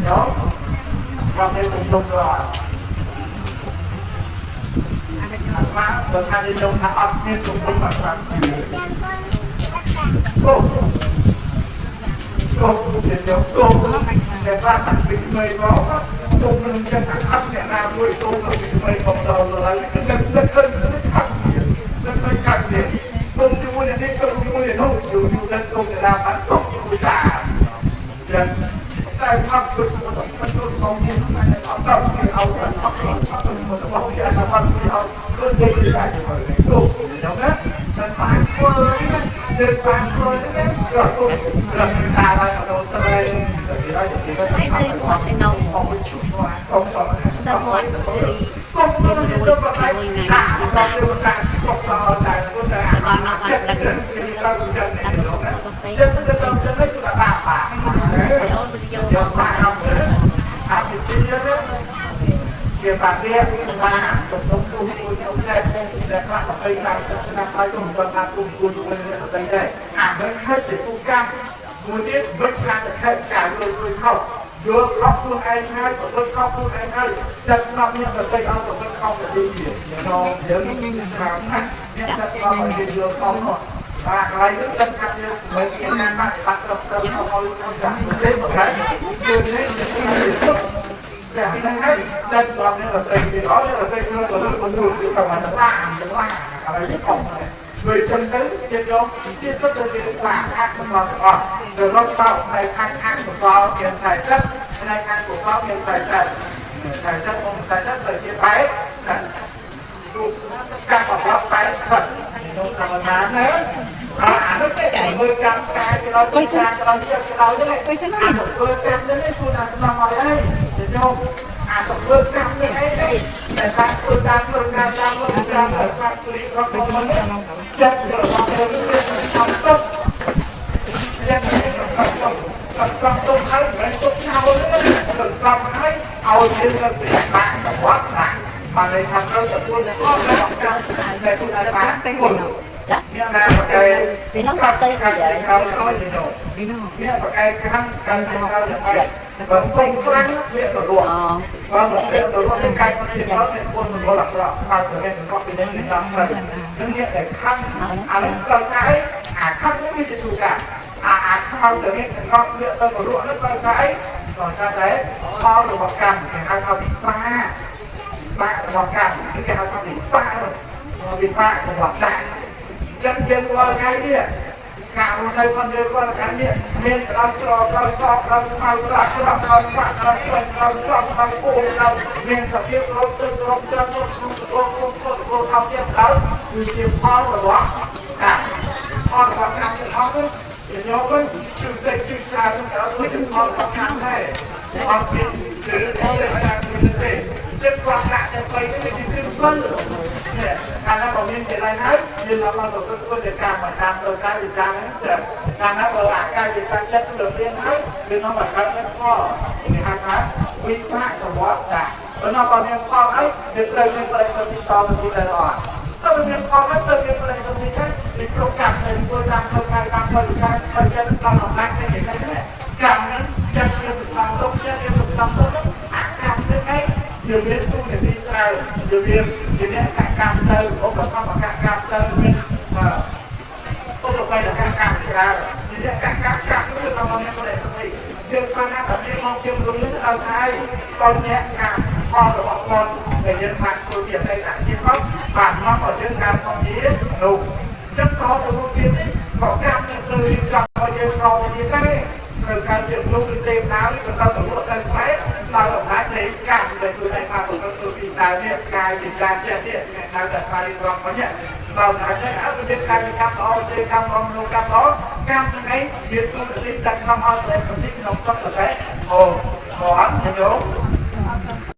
ញោមមកទៅទុំរត់អាត្មាបើថានិយមថាអត់មានទុំទុំអត់បានគោគោជាយកគោតែថាតាំងពីក្មេងមកទុំនឹងចិត្តអត់អ្នកណាមួយទុំពីក្មេងមកដល់ឡើយនឹកនឹកឃើញនឹកខាត់នឹកឃើញខាត់នេះទុំជាមួយនេះទុំជាមួយនោះយូរយូរទៅទុំទៅតាមបានទុំជាមួយតាចឹងតែមកគឺមិនទូកងនេះអត់ដល់គេឲ្យអត់អត់អត់មករបស់គេអត់អត់គេឲ្យគឺនិយាយតែគោខ្ញុំណាតែបានធ្វើនេះទៅបានធ្វើនេះក៏ទុំរត់តាឡើងដល់ទៅគេឲ្យគេ ទៅគាត់ឯនោះ អត់ឈប់អត់អត់ ទៅគាត់គឺ គុំទៅទៅប្រហែលថាដល់ទៅតាស្គប់ដល់តែគាត់តែ តែបានមកអត់ដឹង ទៅចឹង តែ ទៅ កាហ្វេ ចឹងទៅទៅចឹងទៅបាបា អូនទៅយក យក មក បាអភិជាជាបាវាបានទំនុកទូមួយខ្ញុំដែរដែលខ្លះ20 30ឆ្នាំហើយក៏មិនទាន់បានទូគួនមួយនេះអត់ដែរអានឹងហើយជាទូកម្មមួយទៀតវិជ្ជាតខេការយល់ជួយខុសយល់ខុសខ្លួនឯងហើយប្រព្រឹត្តខុសខ្លួនឯងហើយដឹកនាំអ្នកដទៃឲ្យប្រព្រឹត្តខុសទៅទៀតក្នុងយើងស្មានថាអ្នកដឹកនាំឲ្យគេយល់ខុសនោះបាទកន្លែងនេះដឹងថាយើងមិនជាការបដិបត្តិត្រឹមត្រូវឲ្យឲ្យចាស់ទេបើតែគឺនេះគឺតែហ្នឹងហើយដឹកនាំអ្នកដទៃទៀតឲ្យអ្នកដទៃយល់ទៅមិនយល់ទៅតាមឡានឡានកន្លែងនេះខុសវាចឹងទៅជាយកជាសុទ្ធទៅជាបាអកុសលទាំងអស់ទៅរត់ទៅในខាងអកុសលមាន40នៅខាងកុសលមាន40 40មក40ទៅជា80ទូកាប់ប80នោះធម្មតាណាអានោះគេធ្វើកម្មកាយទៅដល់ការទៅដល់ជាទៅដល់នេះ កុយសិន អាធ្វើកម្មនេះគួរតែស្នងឲ្យអីទៅយកអាធ្វើកម្មនេះអីតែថាធ្វើតាមធ្វើតាមតាមធ្វើតាមតាមព្រីរត់មកនេះចិត្តរបស់គេនេះសំទុកចិត្តរបស់គេសំទុកហើយមិនទុកចោលទេសំហើយឲ្យយើងទៅពិបាកប្រវត្តិណាបានន័យថាត្រូវទទួលនៅអស់របស់កម្មតែខ្លួនឯងបានគុណ ចា អ្នកណាប្រកែ ពីនោះក៏ទៅ ខាងក្រៅខ້ອຍនេះអ្នកប្រកែខាងខាងក្រៅយ៉ាងម៉េចបើគុំខ្លាំងវាទៅរស់ អូ បើវាទៅរស់ទៅកាយទៅរស់ទៅពលសម្បល់អក្រក់ខ្មៅទៅនេះក៏ពីនេះតាមទៅនឹងអ្នកដែលខឹងអានេះត្រូវថាអីអាខឹងនេះវាជាទូកាអាអាខ្មៅទៅនេះក៏វាទៅរស់នោះត្រូវថាអីក៏ថាតែផលរបស់កម្មគេហៅថាវិបាកបាករបស់កម្មគេហៅថាវិបាកវិបាករបស់ដាក់ចឹងយើងរាល់ថ្ងៃនេះការរស់នៅផងយើងរាល់ថ្ងៃនេះមានក្រោយក្រក្រោយសក្រោយខ្មៅក្រោយក្រោយក្រោយបាក់ក្រោយក្រោយក្រោយក្រោយក្រោយពូក្រោយមានសភាពរត់ទៅរត់ទៅរត់ក្នុងតកក្នុងតកថោទៀតដល់គឺជាផលរបស់កម្មផលរបស់កម្មទាំងអស់នោះយកទៅជឿទៅជឿច្រើនទៅគឺជាផលរបស់កម្មដែរអត់មានជឿទៅតាមទេចិត្តគាត់ដាក់ទៅបីនេះវាជាផ្លូវនេះកាលណាបើមានជាไรហើយយើងអត់មកទៅធ្វើជាកម្មតាមទៅកាយវិការហ្នឹងចាកាលណាបើអាកាយវិការចិត្តទៅរៀនហើយវានាំឲ្យកើតផលគេហៅថាវិបាកវត្តដាក់បើនាំបើមានផលហើយវាត្រូវមានប្រសិទ្ធិតទៅទៀតដែរអត់ទៅមានផលហើយទៅមានប្រសិទ្ធិដែរពីព្រោះកម្មដែលធ្វើតាមផ្លូវកាយតាមផ្លូវវិការបើចិត្តដល់អំណាចនេះគេកម្មហ្នឹងចិត្តវាសំទុកចិត្តវាសំទុកអាកម្មនេះឯងយើងមានទូនាទីច្រើនយើងមានជាអ្នកកកម្មទៅឧបត្ថម្ភកកម្មទៅមានឧបបិយកម្មច្រើនជាអ្នកកកម្មកម្មនោះទៅមកអ្នកបរិសុទ្ធយើងបានណាតែមកជាមនុស្សនេះដល់ហើយដល់អ្នកកម្មផលរបស់គាត់ដែលយើងបានធ្វើជាអតីតជាតិគាត់បានមកឲ្យយើងកម្មផងជានោះចឹងក៏ទៅទៀតនេះក៏កម្មនេះត្រូវរៀបចំឲ្យយើងក្រទៅទៀតដែរត្រូវការជាមនុស្សឬទេវតាឬក៏ទៅទៅទៅខ្មែរដោយអំណាចនៃកម្មដែលខ្លួនឯងបានប្រព្រឹត្តទៅពីដើមនេះកាយវិការចិត្តនេះហៅថាបរិក្រមនេះដល់ណាស់អត់មានកាយកម្មល្អទេកម្មល្អមនុស្សកម្មល្អកម្មហ្នឹងឯងវាទូទៅដាក់ក្នុងឲ្យតែសន្ធិក្នុងសុខតែអូមកអត់ញោម